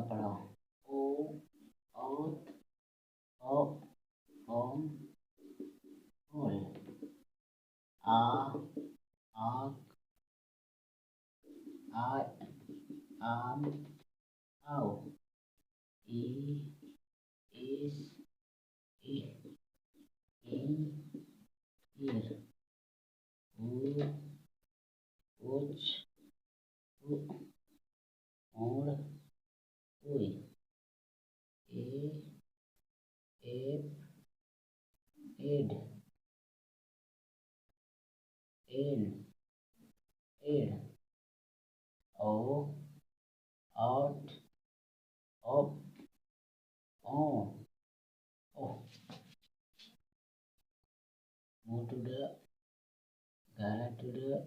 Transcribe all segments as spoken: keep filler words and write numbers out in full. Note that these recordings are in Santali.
ᱯᱟᱲᱦᱟᱣ᱾ ᱳ, ᱚᱛ, ᱚᱜ, ᱚᱢ, ᱚᱞ᱾ ᱟ, ᱟᱠ, ᱟᱡ, ᱟᱢ, ᱟᱣ᱾ ᱤ, ᱤᱥ, ᱤᱦ, ᱤᱧ, ᱤᱨ᱾ ᱩ, ᱩᱪ, ᱩᱜ, ᱩᱲ, ᱩᱭ᱾ ᱮ, ᱮᱯ, ᱮᱰ, ᱮᱱ, ᱮᱲ᱾ ᱚ, ᱚᱴ, ᱚᱯ, ᱚ, ᱚᱦ᱾ ᱢᱩ ᱴᱩᱰᱟᱹᱜ, ᱜᱟᱨᱟ ᱴᱩᱰᱟᱹᱜ,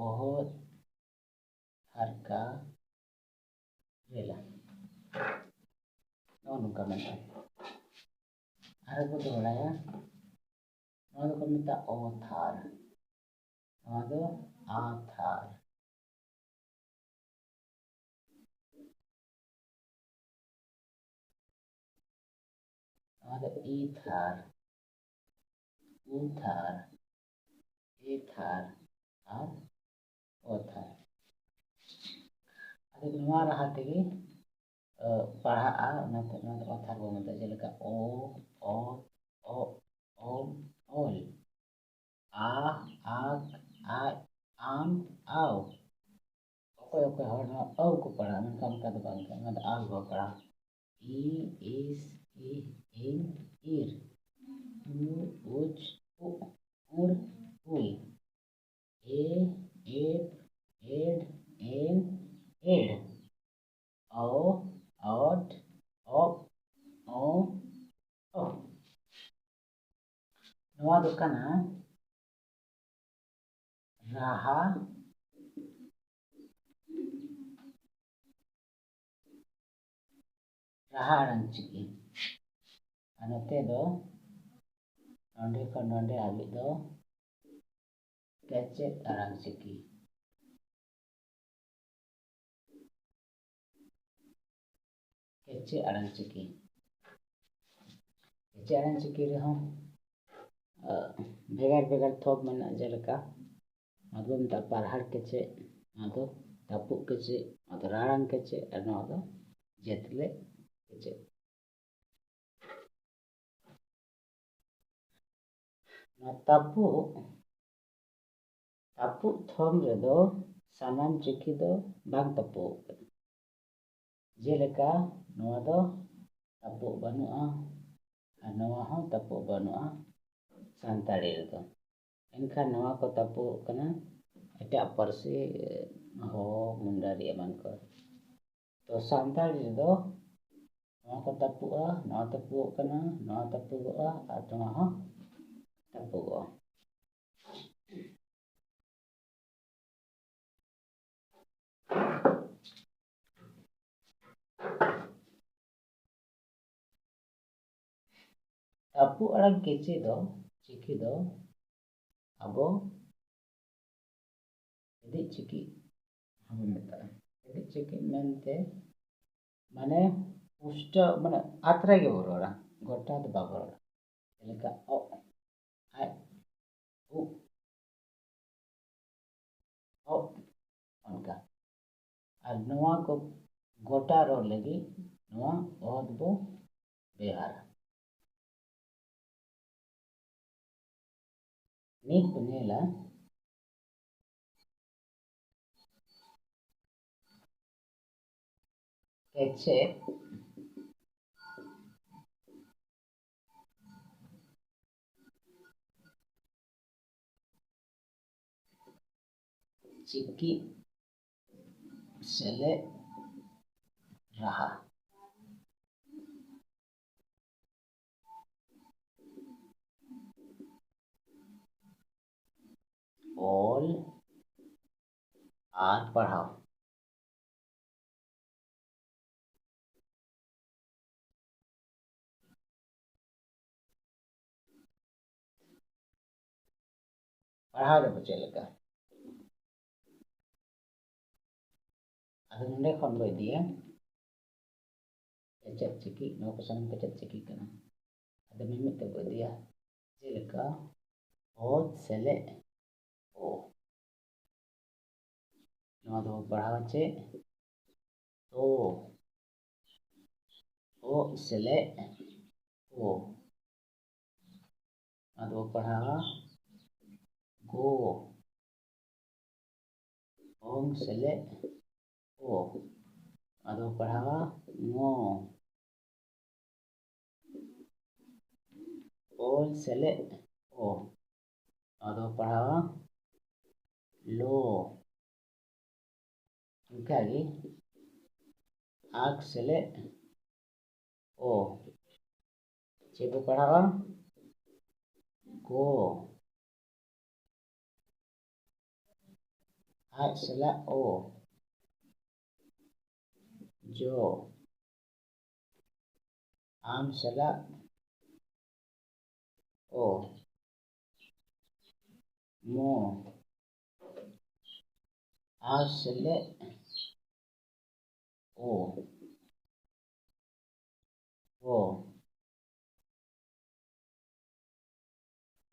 ᱚᱦᱚᱫ, ᱦᱟᱨᱠᱟ, ᱨᱮᱞᱟ᱾ ᱱᱚᱜᱼᱚ ᱱᱚᱝᱠᱟ ᱢᱮᱱᱟᱜᱼᱟ᱾ ᱟᱨᱦᱚᱸ ᱵᱚ ᱫᱚᱦᱲᱟᱭᱟ᱾ ᱱᱚᱣᱟ ᱫᱚᱠᱚ ᱢᱮᱛᱟᱜᱼᱟ ᱚᱛᱷᱟᱨ᱾ ᱱᱚᱣᱟ ᱫᱚ ᱟᱛᱷᱟᱨ᱾ ᱱᱚᱣᱟ ᱫᱚ ᱤᱛᱷᱟᱨ, ᱩᱛᱷᱟᱨ, ᱮᱛᱷᱟᱨ ᱟᱨ ᱚᱛᱷᱟᱨ᱾ ᱟᱫᱚ ᱱᱚᱣᱟ ᱨᱟᱦᱟ ᱛᱮᱜᱮ, ᱮ, ᱯᱟᱲᱦᱟᱜᱼᱟ, ᱚᱱᱟᱛᱮ ᱱᱚᱣᱟ ᱫᱚ ᱚᱛᱷᱟᱨ ᱵᱚᱱ ᱢᱮᱛᱟᱜᱼᱟ, ᱡᱮᱞᱮᱠᱟ ᱚ, ᱚ, ᱚ, ᱚᱢ, ᱚᱞ᱾ ᱟ, ᱟᱠ, ᱟᱡ, ᱟᱢ, ᱟᱣ᱾ ᱚᱠᱚᱭ ᱚᱠᱚᱭ ᱦᱚᱲ ᱱᱚᱣᱟ ᱟᱹᱣ ᱠᱚ ᱯᱟᱲᱦᱟᱜᱼᱟ, ᱢᱮᱱᱠᱷᱟᱱ ᱚᱱᱠᱟ ᱫᱚ ᱵᱟᱝ ᱠᱟᱱᱟ, ᱚᱱᱟ ᱫᱚ ᱟᱣ ᱠᱚ ᱯᱟᱲᱦᱟᱜᱼᱟ᱾ ᱤ, ᱤᱥ, ᱤᱦ, ᱤᱧ, ᱤᱨ᱾ ᱩ, ᱩᱪ, ᱩᱜ, ᱩᱲ, ᱩᱭ᱾ ᱮ, ᱮᱯ, ᱮᱰ, ᱮᱱ, ᱮᱲ᱾ ᱚ, ᱚᱴ, ᱚᱯ, ᱚ, ᱚᱦ᱾ ᱱᱚᱣᱟ ᱫᱚ ᱠᱟᱱᱟ ᱨᱟᱦᱟ, ᱨᱟᱦᱟ ᱟᱲᱟᱝ ᱪᱤᱠᱤ᱾ ᱟᱨ ᱱᱚᱛᱮ ᱫᱚ ᱱᱚᱰᱮ ᱠᱷᱚᱱ ᱱᱚᱰᱮ ᱦᱟᱹᱵᱤᱡ ᱫᱚ ᱠᱮᱪᱮᱫ ᱟᱲᱟᱝ ᱪᱤᱠᱤ᱾ ᱠᱮᱪᱮᱫ ᱟᱲᱟᱝ ᱪᱤᱠᱤ᱾ ᱠᱮᱪᱮᱫ ᱟᱲᱟᱝ ᱪᱤᱠᱤ ᱨᱮᱦᱚᱸ, ᱟᱸ, ᱵᱷᱮᱜᱟᱨ ᱵᱷᱮᱜᱟᱨ ᱛᱷᱚᱠ ᱢᱮᱱᱟᱜᱼᱟ, ᱡᱮᱞᱮᱠᱟ ᱱᱚᱣᱟ ᱫᱚᱵᱚᱱ ᱢᱮᱛᱟᱜᱼᱟ ᱯᱟᱨᱦᱟᱲ ᱠᱮᱪᱮᱫ, ᱱᱚᱣᱟ ᱫᱚ ᱛᱟᱹᱯᱩᱜ ᱠᱮᱪᱮᱫ, ᱱᱚᱣᱟ ᱫᱚ ᱨᱟᱲᱟᱝ ᱠᱮᱪᱮᱫ, ᱟᱨ ᱱᱚᱣᱟ ᱫᱚ ᱡᱟᱹᱛᱞᱮ ᱠᱮᱪᱮᱫ᱾ ᱱᱚᱣᱟ ᱛᱟᱹᱯᱩᱜ, ᱛᱟᱹᱯᱩᱜ ᱛᱷᱚᱢ ᱨᱮᱫᱚ ᱥᱟᱱᱟᱢ ᱪᱤᱠᱤ ᱫᱚ ᱵᱟᱝ ᱛᱟᱹᱯᱩᱜ ᱠᱟᱱᱟ᱾ ᱡᱮᱞᱮᱠᱟ ᱱᱚᱣᱟ ᱫᱚ ᱛᱟᱹᱯᱩᱜ ᱵᱟᱹᱱᱩᱜᱼᱟ ᱟᱨ ᱱᱚᱣᱟ ᱦᱚᱸ ᱛᱟᱹᱯᱩᱜ ᱵᱟᱹᱱᱩᱜᱼᱟ ᱥᱟᱱᱛᱟᱲᱤ ᱨᱮᱫᱚ᱾ ᱮᱱᱠᱷᱟᱱ ᱱᱚᱣᱟ ᱠᱚ ᱛᱟᱹᱯᱩᱜ ᱠᱟᱱᱟ ᱮᱴᱟᱜ ᱯᱟᱹᱨᱥᱤ, ᱦᱳ, ᱢᱩᱱᱰᱟᱨᱤ ᱮᱢᱟᱱ ᱠᱚ᱾ ᱛᱚ ᱥᱟᱱᱛᱟᱲᱤ ᱨᱮᱫᱚ ᱱᱚᱣᱟ ᱠᱚ ᱛᱟᱹᱯᱩᱜᱼᱟ, ᱱᱚᱣᱟ ᱛᱟᱹᱯᱩᱜᱚᱜ ᱠᱟᱱᱟ, ᱱᱚᱣᱟ ᱛᱟᱹᱯᱩᱜᱚᱜᱼᱟ ᱟᱨ ᱱᱚᱣᱟ ᱦᱚᱸ ᱛᱟᱹᱯᱩᱜᱚᱜᱼᱟ᱾ ᱛᱟᱹᱯᱩᱜ ᱟᱲᱟᱝ ᱠᱮᱪᱮᱫ ᱫᱚ, ᱪᱤᱠᱤ ᱫᱚ ᱟᱵᱚ ᱦᱤᱫᱤᱡ ᱪᱤᱠᱤ ᱦᱚᱸᱵᱚᱱ ᱢᱮᱛᱟᱜᱼᱟ᱾ ᱦᱤᱫᱤᱡ ᱪᱤᱠᱤ ᱢᱮᱱᱛᱮ ᱢᱟᱱᱮ ᱯᱩᱥᱴᱟᱹᱣ, ᱢᱟᱱᱮ ᱟᱛᱨᱟ ᱜᱮᱵᱚ ᱨᱚᱲᱟ, ᱜᱚᱴᱟ ᱫᱚ ᱵᱟᱵᱚ ᱨᱚᱲᱟ᱾ ᱡᱮᱞᱮᱠᱟ ᱚᱜ, ᱟᱡ, ᱩᱵ, ᱚᱜ, ᱚᱱᱠᱟ᱾ ᱟᱨ ᱱᱚᱣᱟ ᱠᱚ ᱜᱚᱴᱟ ᱨᱚᱲ ᱞᱟᱹᱜᱤᱫ ᱱᱚᱣᱟ ᱚ ᱫᱚᱵᱚ ᱵᱮᱣᱦᱟᱨᱟ᱾ ᱱᱤᱛ ᱵᱚ ᱧᱮᱞᱟ ᱠᱮᱪᱮᱫ ᱪᱤᱠᱤ ᱥᱮᱞᱮᱫ ᱨᱟᱦᱟ᱾ ᱚᱞ ᱟᱨ ᱯᱟᱲᱦᱟᱣ᱾ ᱯᱟᱲᱦᱟᱣ ᱫᱚ ᱪᱮᱫ ᱞᱮᱠᱟ? ᱟᱫᱚ ᱱᱚᱰᱮ ᱠᱷᱚᱱ ᱵᱚ ᱤᱫᱤᱭᱟ ᱠᱮᱪᱮᱫ ᱪᱤᱠᱤ, ᱱᱚᱣᱟ ᱠᱚ ᱥᱟᱱᱟᱢ ᱠᱮᱪᱮᱫ ᱪᱤᱠᱤ ᱠᱟᱱᱟ᱾ ᱟᱫᱚ ᱢᱤᱢᱤᱫ ᱛᱮᱵᱚ ᱤᱫᱤᱭᱟ, ᱡᱮᱞᱮᱠᱟ ᱚ ᱥᱮᱞᱮᱫ ᱚ᱾ ᱱᱚᱣᱟ ᱫᱚᱵᱚ ᱯᱟᱲᱦᱟᱣᱟ ᱪᱮᱫ? ᱛᱚ᱾ ᱚ ᱥᱮᱞᱮᱫ ᱚ᱾ ᱱᱚᱣᱟ ᱫᱚᱵᱚ ᱯᱟᱲᱦᱟᱣᱟ ᱜᱚ᱾ ᱚᱝ ᱥᱮᱞᱮᱫ ᱚ᱾ ᱟᱫᱚ ᱯᱟᱲᱦᱟᱣᱟ ᱝᱚ᱾ ᱚᱞ ᱥᱮᱞᱮᱫ ᱚ᱾ ᱟᱫᱚ ᱯᱟᱲᱦᱟᱣᱟ ᱞᱚ᱾ ᱚᱱᱠᱟᱜᱮ ᱟᱠ ᱥᱮᱞᱮᱫ ᱚ᱾ ᱪᱮᱫ ᱵᱚ ᱯᱟᱲᱦᱟᱣᱟ? ᱜᱚ᱾ ᱟᱡ ᱥᱟᱞᱟᱜ ᱚ᱾ ᱡᱚ᱾ ᱟᱢ ᱥᱟᱞᱟᱜ ᱚ᱾ ᱢᱚ᱾ ᱟᱨ ᱥᱮᱞᱮᱫ ᱚ᱾ ᱚ᱾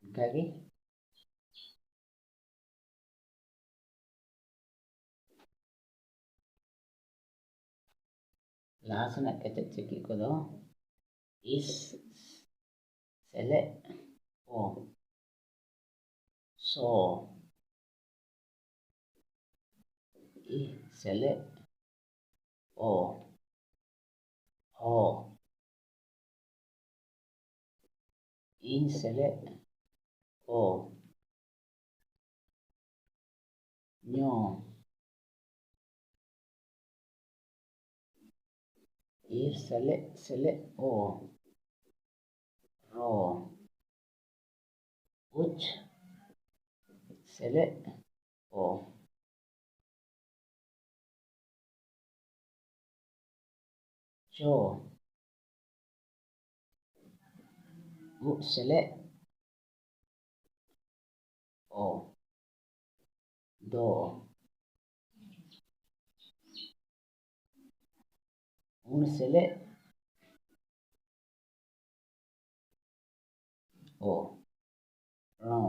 ᱚᱱᱠᱟᱜᱮ ᱞᱟᱦᱟ ᱥᱮᱱᱟᱜ ᱠᱮᱪᱮᱫ ᱪᱤᱠᱤ ᱠᱚᱫᱚ ᱤᱥ ᱥᱮᱞᱮᱫ ᱚ᱾ ᱥᱚ᱾ ᱤ ᱥᱮᱞᱮᱫ ᱚ᱾ ᱦᱚ᱾ ᱤᱧ ᱥᱮᱞᱮᱫ ᱚ᱾ ᱧᱚ᱾ ᱤᱨ ᱥᱮᱞᱮᱫ ᱥᱮᱞᱮᱫ ᱚ᱾ ᱨᱚ᱾ ᱩᱪ ᱥᱮᱞᱮᱫ ᱚ᱾ ᱪᱚ᱾ ᱩᱜ ᱥᱮᱞᱮᱫ ᱚ᱾ ᱫᱚ᱾ ᱩᱱ ᱥᱮᱞᱮᱫ ᱚ, ᱨᱚ᱾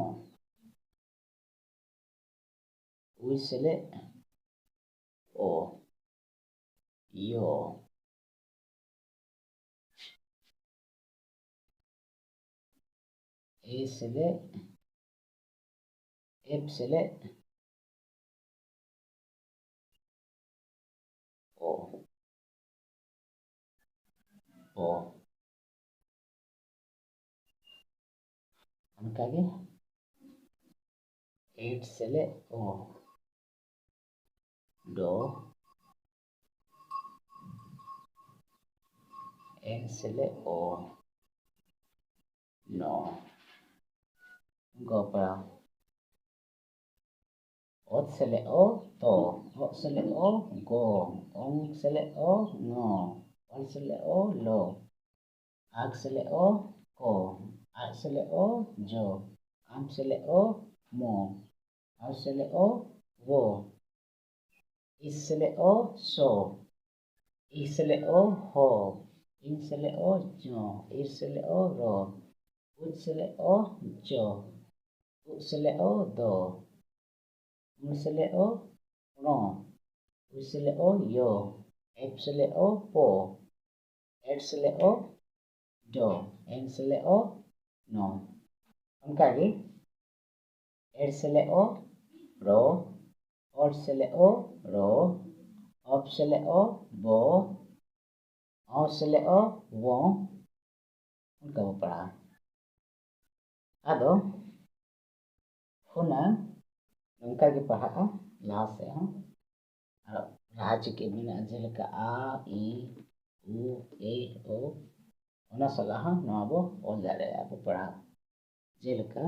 ᱩᱭ ᱥᱮᱞᱮᱫ ᱚ, ᱭᱚ᱾ ᱮ ᱥᱮᱞᱮᱫ, ᱮᱯ ᱥᱮᱞᱮᱫ ᱚ, ᱚ᱾ ᱚᱱᱠᱟᱜᱮ ᱮᱴ ᱥᱮᱞᱮᱫ ᱚ, ᱰᱚ᱾ ᱮᱱ ᱥᱮᱞᱮᱫ ᱚ, ᱱᱚ᱾ ᱜᱚᱯᱲᱟ᱾ ᱚᱛ ᱥᱮᱞᱮᱫ ᱚ, ᱛᱚ᱾ ᱚᱜ ᱥᱮᱞᱮᱫ ᱚ, ᱜᱚ᱾ ᱚᱝ ᱥᱮᱞᱮᱫ ᱚ, ᱝᱚ᱾ ᱚᱞ ᱥᱮᱞᱮᱫ ᱚ, ᱞᱚ᱾ ᱟᱜ ᱥᱮᱞᱮᱫ ᱚ, ᱠᱚ᱾ ᱟᱡ ᱥᱮᱞᱮᱫ ᱚ, ᱡᱚ᱾ ᱟᱢ ᱥᱮᱞᱮᱫ ᱚ, ᱢᱚ᱾ ᱟᱣ ᱥᱮᱞᱮᱫ ᱚ, ᱣᱚ᱾ ᱤᱥ ᱥᱮᱞᱮᱫ ᱚ, ᱥᱚ᱾ ᱤᱦ ᱥᱮᱞᱮᱫ ᱚ, ᱦᱚ᱾ ᱤᱧ ᱥᱮᱞᱮᱫ ᱚ, ᱡᱚ᱾ ᱤᱨ ᱥᱮᱞᱮᱫ ᱚ, ᱨᱚ᱾ ᱩᱡ ᱥᱮᱞᱮᱫ ᱚ, ᱡᱚ᱾ ᱩᱜ ᱥᱮᱞᱮᱫ ᱚ, ᱫᱚ᱾ ᱩ ᱥᱮᱞᱮᱫ ᱚ, ᱨᱚ᱾ ᱩᱭ ᱥᱮᱞᱮᱫ ᱚ, ᱭᱚ᱾ ᱮᱯ ᱥᱮᱞᱮᱫ ᱚ, ᱯᱚ᱾ ᱮᱰ ᱥᱮᱞᱮᱫ ᱚ, ᱰᱚ᱾ ᱮᱱ ᱥᱮᱞᱮᱫ ᱚ, ᱱᱚ᱾ ᱚᱱᱠᱟᱜᱮ ᱮᱰ ᱥᱮᱞᱮᱫ ᱚ, ᱨᱚ᱾ ᱚᱰ ᱥᱮᱞᱮᱫ ᱚ, ᱨᱚ᱾ ᱚᱯ ᱥᱮᱞᱮᱫ ᱚ, ᱵᱚ᱾ ᱚ ᱥᱮᱞᱮᱫ ᱚ, ᱣᱚ᱾ ᱚᱱᱠᱟ ᱵᱚ ᱯᱟᱲᱦᱟᱜᱼᱟ᱾ ᱟᱫᱚ ᱦᱩᱱᱟᱹᱝ ᱱᱚᱝᱠᱟ ᱜᱮ ᱯᱟᱲᱦᱟᱜᱼᱟ ᱞᱟᱦᱟ ᱥᱮᱫ ᱦᱚᱸ᱾ ᱟᱨ ᱞᱟᱦᱟ ᱪᱤᱠᱟᱹ ᱢᱮᱱᱟᱜᱼᱟ, ᱡᱮᱞᱮᱠᱟ ᱟ, ᱤ, ᱩ, ᱮ, ᱳ, ᱚᱱᱟ ᱥᱟᱞᱟᱜ ᱦᱚᱸ ᱱᱚᱣᱟ ᱵᱚ ᱚᱞ ᱫᱟᱲᱮᱭᱟᱜᱼᱟ, ᱵᱚ ᱯᱟᱲᱦᱟᱣ᱾ ᱡᱮᱞᱮᱠᱟ